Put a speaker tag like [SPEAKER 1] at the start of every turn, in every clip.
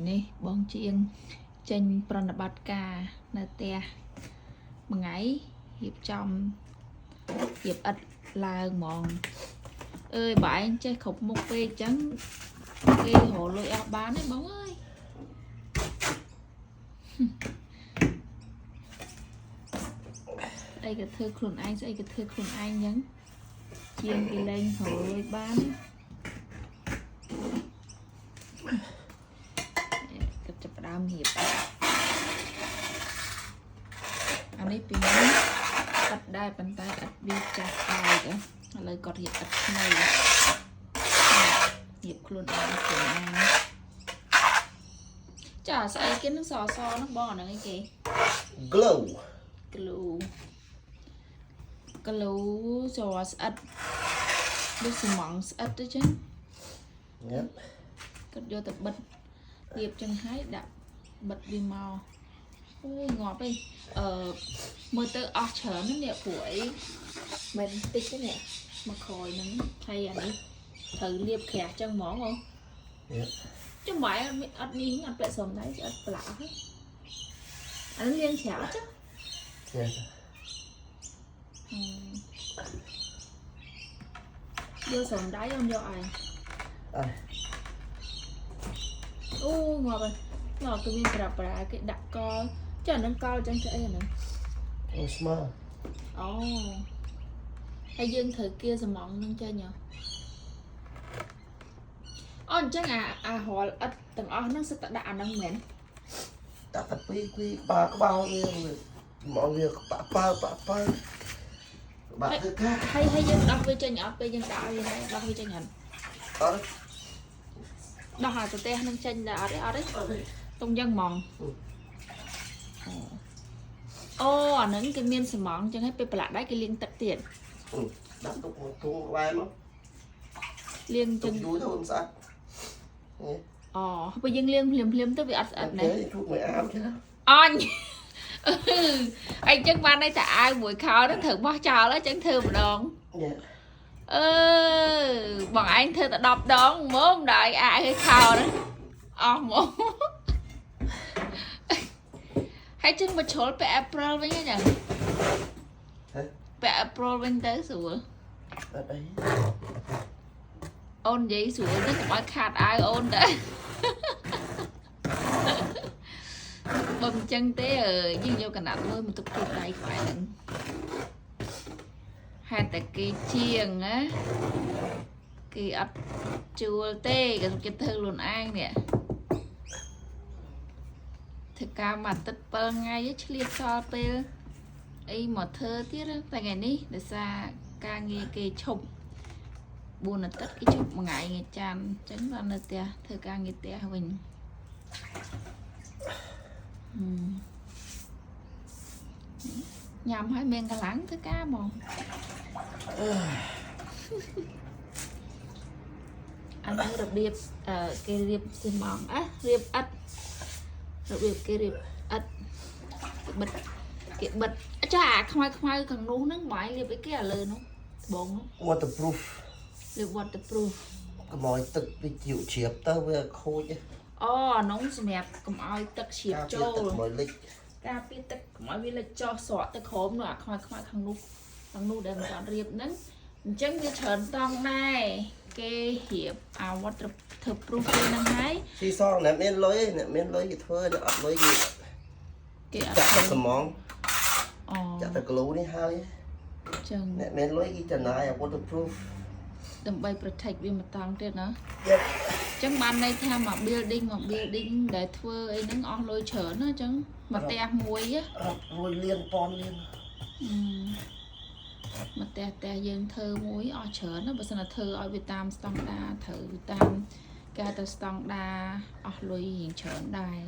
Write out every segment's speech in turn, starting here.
[SPEAKER 1] នេះបងជាងចេញប្រណិប័តការនៅផ្ទះមួយថ្ងៃរៀបចំរៀបឥដ្ឋឡើងហ្មងអើយបើឯងចេះគ្រប់មុខពេកអញ្ចឹងគេរកលុយអស់បានទេបងអើយ ស្អីក៏ធ្វើខ្លួនឯងស្អីក៏ធ្វើខ្លួនឯងអញ្ចឹងជាងគេលែងរកលុយបានណាគាត់ចាប់ផ្ដើមរៀបអានេះពីមុនឥដ្ឋដែរប៉ុន្តែឥដ្ឋវាចាស់បែកហ៎ឥឡូវគាត់រៀបឥដ្ឋថ្មីរៀបខ្លួនឯងខ្លួនឯងចាស្អីគេនឹងសសហ្នឹងបងអាហ្នឹងអីគេ
[SPEAKER 2] Glue.
[SPEAKER 1] Glue glue ចូលស្អិតដូចស្មងស្អិតទៅចឹង
[SPEAKER 2] Yep.
[SPEAKER 1] គាត់យកទៅបិទរៀបចឹងហើយដាក់បិទវាមកអូយងាប់ឯងអឺមើលទៅអស់ច្រើនណាស់នេះព្រោះអីមិនតិចទេនេះមកក្រោយហ្នឹងហើយអានេះត្រូវលាបក្រាស់ចឹងហ្មងហ៎
[SPEAKER 2] Yep.
[SPEAKER 1] ចាំបាយអត់មានអត់នេះអត់ពាក់ស្រោមដៃអត់ប្រឡាក់ហ៎អានេះលាងច្រាស់ចឹង
[SPEAKER 2] Yeah.
[SPEAKER 1] យកស្រោមដៃអូនយកឯង
[SPEAKER 2] Ah,
[SPEAKER 1] អូងាប់ហើយងាប់គេមានប្រាប់ប្រាគេដាក់កលចាអាហ្នឹងកលចឹងស្អីអាហ្នឹង
[SPEAKER 2] oh, small.
[SPEAKER 1] អូហើយយើងត្រូវគៀសំងហ្នឹងចេញហ៎អូអញ្ចឹងអាអារាល់ឥដ្ឋទាំងអស់ហ្នឹងសិតតែដាក់អាហ្នឹងមែន
[SPEAKER 2] ដាក់តែពីរពីរក្បាលក្បាលវាមកវាបាក់ប៉ើបាក់ប៉ើបាក់ធ្វើការ
[SPEAKER 1] ហើយហើយយើងដោះវាចេញអត់ពេលយើងដាក់វាហើយដោះវាចេញអត់
[SPEAKER 2] អត់
[SPEAKER 1] ដោះអាប្រទេសហ្នឹងចេញដែរអត់ទេអត់ទេ
[SPEAKER 2] អត់ទេ
[SPEAKER 1] ទុំយ៉ាងហ្មងអូអាហ្នឹងគេមានសំងអញ្ចឹងហើយពេលប្រឡាក់ដៃគេលាងទឹកទៀត
[SPEAKER 2] ដាក់ទុកមួយធុងក្បែរមក
[SPEAKER 1] លាងចឹង
[SPEAKER 2] ទុកយូរទៅមិនស្អាតនេះ
[SPEAKER 1] អូពេលយើងលាងភ្លាមភ្លាមទៅវាអត់ស្អិតណា
[SPEAKER 2] គេជូតមួយអាមចឹង
[SPEAKER 1] អញអឺអីចឹងបានន័យថាអាវមួយខោហ្នឹងត្រូវបោះចោលហើយចឹងធ្វើម្ដង
[SPEAKER 2] នេះ
[SPEAKER 1] អឺបងឯងធ្វើតែ10ដងហ្មងមិនដល់ឲ្យអាវឲ្យខោហ្នឹងអស់ហ្មងហើយចឹងមកជ្រុលពាក់ April វិញហ្នឹងចឹង
[SPEAKER 2] ហ៎
[SPEAKER 1] ពាក់ April វិញទៅស្រួល
[SPEAKER 2] អត់អី
[SPEAKER 1] អូននិយាយស្រួលទៅកុំឲ្យខាតអាវអូនទៅបើមិនចឹងទេអឺយើងយកកណាត់មួយមកទុកទូដៃក្បែរហ្នឹងហេតុតែគេជាងណាគេអត់ជួលទេគេគេធ្វើខ្លួនឯងនេះធ្វើការមួយអាទិត្យ7ថ្ងៃឯងឆ្លៀតសល់ពេលអីមកធ្វើទៀតណាតែថ្ងៃនេះដោយសារការងារគេឈប់ 4អាទិត្យគេជប់មួយថ្ងៃថ្ងៃច័ន្ទអញ្ចឹងបាននៅផ្ទះធ្វើការងារផ្ទះវិញហឹមញ៉ាំហើយមានកម្លាំងធ្វើការហ្មងអានេះរបៀបអឺគេរៀបស៊ីម៉ងអះរៀបឥដ្ឋរបៀបគេរៀបឥដ្ឋគេបិទគេបិទចាអាខ្មៅខ្មៅខាងនោះហ្នឹងបាយរៀបអីគេអាលើនោះត្បូងនោះ
[SPEAKER 2] Waterproof.
[SPEAKER 1] រៀប waterproof.
[SPEAKER 2] កុំឲ្យទឹកវាជៀវជ្រាបទៅវាខូច
[SPEAKER 1] អូអានោះសម្រាប់កុំឲ្យទឹកជ្រាប
[SPEAKER 2] ការ
[SPEAKER 1] ចូល
[SPEAKER 2] ពារទឹកមកលិច
[SPEAKER 1] ការពារទឹកកុំឲ្យវាលិចចុះស្រក់ទៅក្រោមនោះអាខ្មៅខ្មៅខាងនោះខាងនោះដែលមិនទាន់រៀបហ្នឹងអញ្ចឹងវាច្រើនតង់ដែរគេរៀបអា waterproof គេហ្នឹងហើយ
[SPEAKER 2] ស៊ីសងអ្នកមានលុយអ្នកមានលុយគេធ្វើអ្នកអត់លុយគេ
[SPEAKER 1] គេអត់
[SPEAKER 2] ចាក់តែសំង
[SPEAKER 1] អូ
[SPEAKER 2] ចាក់តែ glue នេះហើយ
[SPEAKER 1] អញ្ចឹង
[SPEAKER 2] អ្នកមានលុយគេចំណាយអា waterproof.
[SPEAKER 1] ដើម្បី protect វាមកតង់ទៀតណា
[SPEAKER 2] Yep.
[SPEAKER 1] អញ្ចឹងបានន័យថាមក building មក building ដែលធ្វើអីហ្នឹងអស់លុយច្រើនណាអញ្ចឹងមកផ្ទះមួយណា
[SPEAKER 2] រាប់រយលានប៉នលាន
[SPEAKER 1] មកផ្ទះផ្ទះយើងធ្វើមួយអស់ច្រើនណាបើសិនណាធ្វើឲ្យវាតាមស្តង់ដាត្រូវតាមគេហៅថាស្តង់ដាអស់លុយរៀងច្រើនដែរ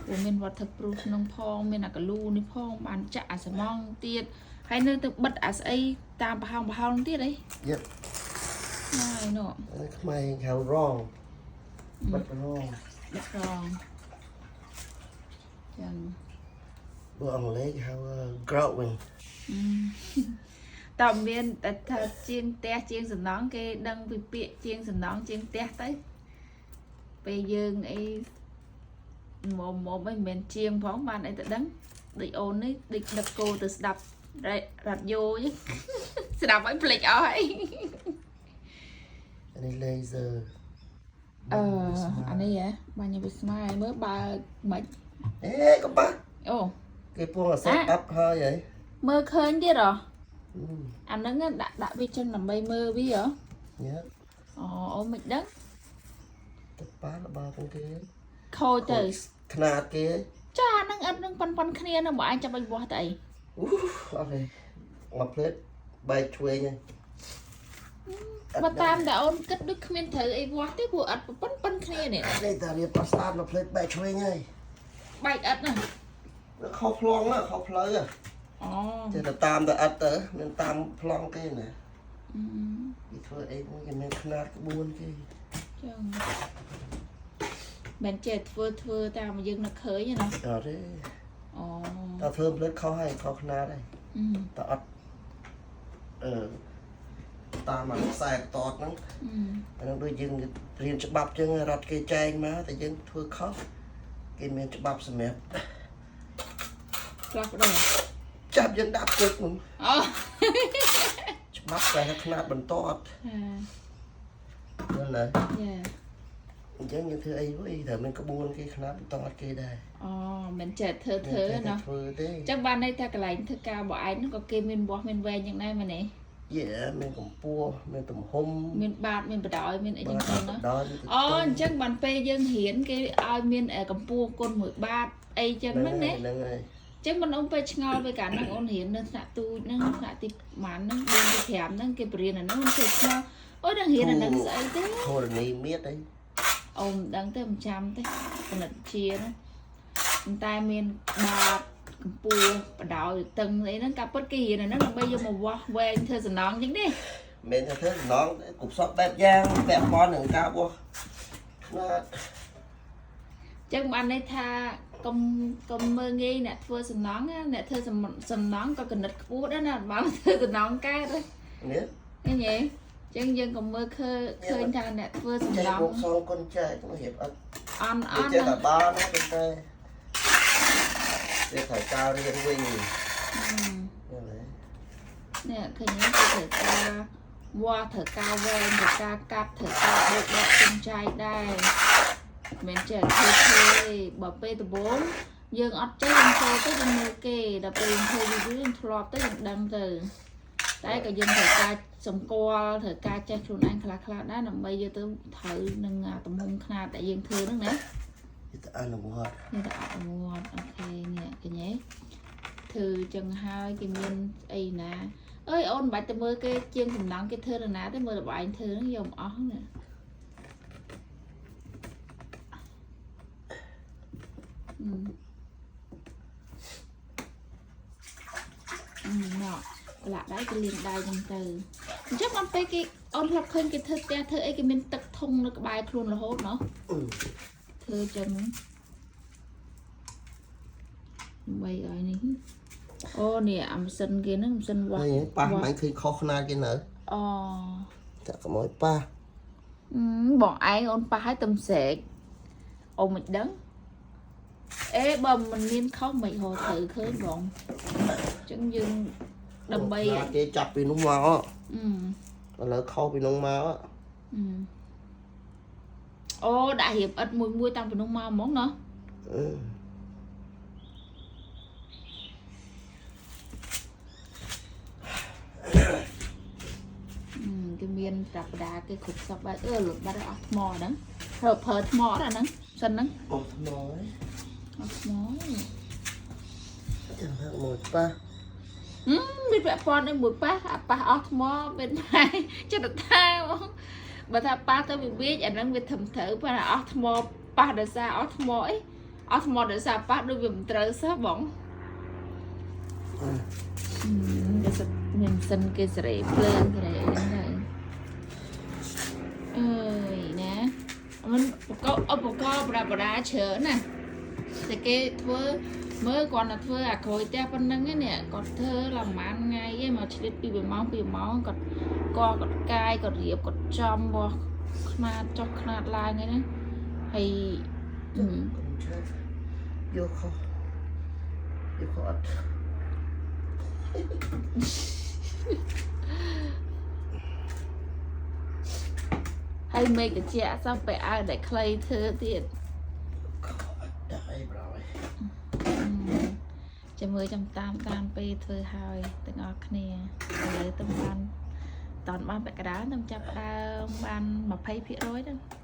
[SPEAKER 1] ព្រោះមាន waterproof ក្នុងផងមានអាកាលូនេះផងបានចាក់អាសំងទៀតហើយនៅទៅបិទអាស្អីតាមប្រហោងប្រហោងទៀតអី
[SPEAKER 2] Yep.
[SPEAKER 1] ណៃនោះ
[SPEAKER 2] ខ្មែរគេហៅរងបាត់រង
[SPEAKER 1] ដាក់រងចឹង
[SPEAKER 2] បើអង់គ្លេសគេហៅ grout វិញ
[SPEAKER 1] តើមានតែថាជាងផ្ទះជាងសំណង់គេដឹងពីពាក្យជាងសំណង់ជាងផ្ទះទៅពេលយើងអី មុំមុំអីមិនមែនជាងផងបានអីទៅដឹងដូចអូននេះដូចដឹកគោទៅស្ដាប់រ៉ាឌីយ៉ូអញ្ចឹង ស្ដាប់ឲ្យភ្លេចអស់ហើយ
[SPEAKER 2] នេះ laser
[SPEAKER 1] អឺអានេះហ៎បាញ់ឲ្យវាស្មើមើលបើមិន
[SPEAKER 2] អេកុំប៉ះ
[SPEAKER 1] អូ
[SPEAKER 2] គេពងអសអាប់ហើយហី
[SPEAKER 1] មើលឃើញទៀតហ៎អាហ្នឹងដាក់ដាក់វាចឹងដើម្បីមើលវាហ៎
[SPEAKER 2] ញ៉ា
[SPEAKER 1] អូអូមិនដឹង
[SPEAKER 2] ទៅប៉ះរបស់ទាំងគេ
[SPEAKER 1] ខូចទៅ
[SPEAKER 2] ខ្នាតគេ
[SPEAKER 1] ចាអាហ្នឹងអត់នឹងប៉ុនប៉ុនគ្នានឹងបើឯងចាប់ឲ្យវាស់ទៅអី
[SPEAKER 2] អូអត់ទេមកផ្លេតបែកឆ្វេងហើយ
[SPEAKER 1] បើតាមតែអូនគិតដូចគ្មានត្រូវអីវាស់ទេព្រោះអត់ប៉ុនប៉ុនគ្នានេះ
[SPEAKER 2] នេះតារៀបអត់ស្អាតមកផ្លេតបែកឆ្វេងហើយ
[SPEAKER 1] បែកអត់ណា
[SPEAKER 2] វាខុសប្លង់ខុសផ្លូវ
[SPEAKER 1] អូ
[SPEAKER 2] ចេះតែតាមតែអត់ទៅមានតាមប្លង់គេណាគេធ្វើអីមួយគេមានខ្នាតក្បួនគេ
[SPEAKER 1] ចឹងមិនចេះធ្វើធ្វើតាមយើងនឹកឃើញទេណា
[SPEAKER 2] អត់ទេ
[SPEAKER 1] អូ
[SPEAKER 2] តើធ្វើផ្លេតខុសហើយខុសខ្នាតហើយតើអត់អឺតាមអាខ្សែបន្ទាត់ហ្នឹងអាហ្នឹងដូចយើងរៀនច្បាប់ចឹងរដ្ឋគេចែងមកតែយើងធ្វើខុសគេមានច្បាប់សម្រាប់
[SPEAKER 1] ផ្លាស់ប្ដូរ
[SPEAKER 2] ចាប់យើងដាក់គុកហ្នឹង
[SPEAKER 1] អូ
[SPEAKER 2] ច្បាប់តែខ្នាតបន្ទាត់យល់ទេ
[SPEAKER 1] យ៉ា
[SPEAKER 2] អញ្ចឹងយើងធ្វើអីវិញត្រូវមានក្បួនគេខ្នាតបន្តគេដែរ
[SPEAKER 1] អូមិនចេះធ្វើធ្វើណោះ
[SPEAKER 2] ធ្វើទេ
[SPEAKER 1] ចឹងបានន័យថាកន្លែងធ្វើការរបស់ឯងហ្នឹងក៏គេមានវាស់មានវែងយ៉ាងដែរមែនទេ
[SPEAKER 2] យេមានកម្ពស់មានទំហំ
[SPEAKER 1] មានបាតមានបដោយមានអីចឹងទៅណា
[SPEAKER 2] ដល់
[SPEAKER 1] អូអញ្ចឹងបានពេលយើងរៀនគេឲ្យមានកម្ពស់គុណមួយបាតអីចឹងហ្នឹងណា
[SPEAKER 2] ហ្នឹងហើយ
[SPEAKER 1] ចឹងមិនអូនពេលឆ្ងល់ពេលកាលហ្នឹងអូនរៀននៅថ្នាក់ទូចហ្នឹងថ្នាក់ទីប៉ុន្មានហ្នឹង4ទី5ហ្នឹងគេបរៀនអាហ្នឹងអូនធ្វើឆ្ងល់អូននឹងរៀនអាហ្នឹងស្អីទេ
[SPEAKER 2] ធរណីមាត្រអី
[SPEAKER 1] អូនមិនដឹងទេមិនចាំទេគណិតវិទ្យាហ្នឹងប៉ុន្តែមានបាតកម្ពស់បដោយតឹងអីហ្នឹងការពិតគេរៀនអាហ្នឹងដើម្បីយកមកវាស់វែងធ្វើសំណងចឹងទេ
[SPEAKER 2] មិនថាធ្វើសំណងគ្រប់សពបែបយ៉ាងពាក់ព័ន្ធនឹងការបោះខ្នាត
[SPEAKER 1] ចឹងបានន័យថាកុំកុំមើងងាយអ្នកធ្វើសំណងណាអ្នកធ្វើសំសំណងក៏គណិតខ្ពស់ដែរណាបើធ្វើសំណងកើតទេ
[SPEAKER 2] នេះ
[SPEAKER 1] ឃើញទេចឹងយើងកុំមើលឃើញឃើញថាអ្នកធ្វើសំណង
[SPEAKER 2] ចេះបូកសងគុណចែកមករៀបអត់
[SPEAKER 1] អន់អន់
[SPEAKER 2] ចេះ
[SPEAKER 1] ណា
[SPEAKER 2] តែបានណាប៉ុន្តែវាត្រូវការរៀនវិញយល់ទេ
[SPEAKER 1] នេះឃើញទេគេត្រូវការវាស់ត្រូវការវែងត្រូវការកាត់ត្រូវការបូកដកគុណចែកដែរមិនចេះធ្វើធ្វើទេបើពេលដំបូងយើងអត់ចេះយើងចូលទៅយើងមើលគេដល់ពេលយើងធ្វើយូរៗយើងធ្លាប់ទៅយើងដឹងទៅតែក៏យើងត្រូវការសម្គាល់ត្រូវការចេះខ្លួនឯងខ្លះៗដែរដើម្បីយកទៅត្រូវនឹងអាទំហំខ្នាតដែលយើងធ្វើហ្នឹងណា
[SPEAKER 2] វាទៅអនុវត្ត
[SPEAKER 1] នេះទៅអនុវត្ត OK នេះឃើញទេធ្វើចឹងហើយគេមានអីណាអើយអូនមិនបាច់ទៅមើលគេជាងសំណង់គេធ្វើនរណាទេមើលរបស់ឯងធ្វើហ្នឹងយកមកអស់ហ្នឹងអឺអឺណ៎ប្រឡាក់ដៃគេលាងដៃចឹងទៅអញ្ចឹងបានពេលគេអូនធ្លាប់ឃើញគេធ្វើផ្ទះធ្វើអីគេមានទឹកធុងនៅក្បែរខ្លួនរហូតណោះ ធ្វើចឹងដើម្បីឲ្យនេះអូនេះអាម៉ាស៊ីនគេហ្នឹងម៉ាស៊ីនវាស់
[SPEAKER 2] ហើយប៉ះមិនឃើញខុសខ្នាតគេនៅ
[SPEAKER 1] អូ
[SPEAKER 2] ចាក់កុំឲ្យប៉ះ
[SPEAKER 1] អឺបងឯងអូនប៉ះឲ្យទំស្រែកអូនមិនដឹងអេបើមិនមានខុសមិនហៅត្រូវឃើញបងចឹងយើងដើម្បី
[SPEAKER 2] ខ្នាតគេចាប់ពីនោះមក
[SPEAKER 1] អឺ
[SPEAKER 2] ឥឡូវខុសពីនោះមក
[SPEAKER 1] អឺអូដាក់រៀបឥតមួយមួយតាំងពីនោះមកហ្មងណោះ
[SPEAKER 2] អឺ
[SPEAKER 1] អឺគេមានប្រាប់បដាគេគ្រប់សពបែបអឺលុបបាត់ហើយអស់ថ្មហ្នឹងប្រើប្រើថ្មអត់អាហ្នឹងសិនហ្នឹង
[SPEAKER 2] អស់ថ្មហើយ
[SPEAKER 1] អត់ថ្មទេ
[SPEAKER 2] ចាំហាក់មួយប៉ះ
[SPEAKER 1] ហឹមមានពាក់ព័ន្ធនឹងមួយប៉ះអាប៉ះអស់ថ្មមានដែរចិត្តថាហ្មងបើថាប៉ះទៅវាវាចអាហ្នឹងវាធំត្រូវប៉ុន្តែអស់ថ្មប៉ះដោយសារអស់ថ្មអីអស់ថ្មដោយសារប៉ះដូចវាមិនត្រូវសោះបងហឹមវាសិតមានសិនគេសេរីភ្លើងសេរីអីហ្នឹងទៅអើយណាមិនឧបករណ៍ឧបករណ៍ប្រដាប់ប្រដាច្រើនណាតែគេធ្វើមើលគាត់តែធ្វើអាក្រួយផ្ទះប៉ុណ្្នឹងឯនេះគាត់ធ្វើឡើងប្រហែលថ្ងៃឯងមកឆ្លៀតពី1ម៉ោង2ម៉ោងគាត់កគាត់កាយគាត់រៀបគាត់ចំបោះខ្នាតចុះខ្នាតឡើងឯណាហើយអឺ
[SPEAKER 2] កុំឆេះ យកខុសយកខុសអត់
[SPEAKER 1] ហើយមេឃត្រជាក់សោះไปអាវដែលខ្លីធ្វើទៀត
[SPEAKER 2] ខុសអត់ដែរប្រយ
[SPEAKER 1] ចាំមើលចាំតាមតាមពេលធ្វើហើយទាំងអស់គ្នាឥឡូវតំបានតនបានពាក់កណ្ដាលតំចាប់ផ្ដើមបាន20%ហ្នឹង។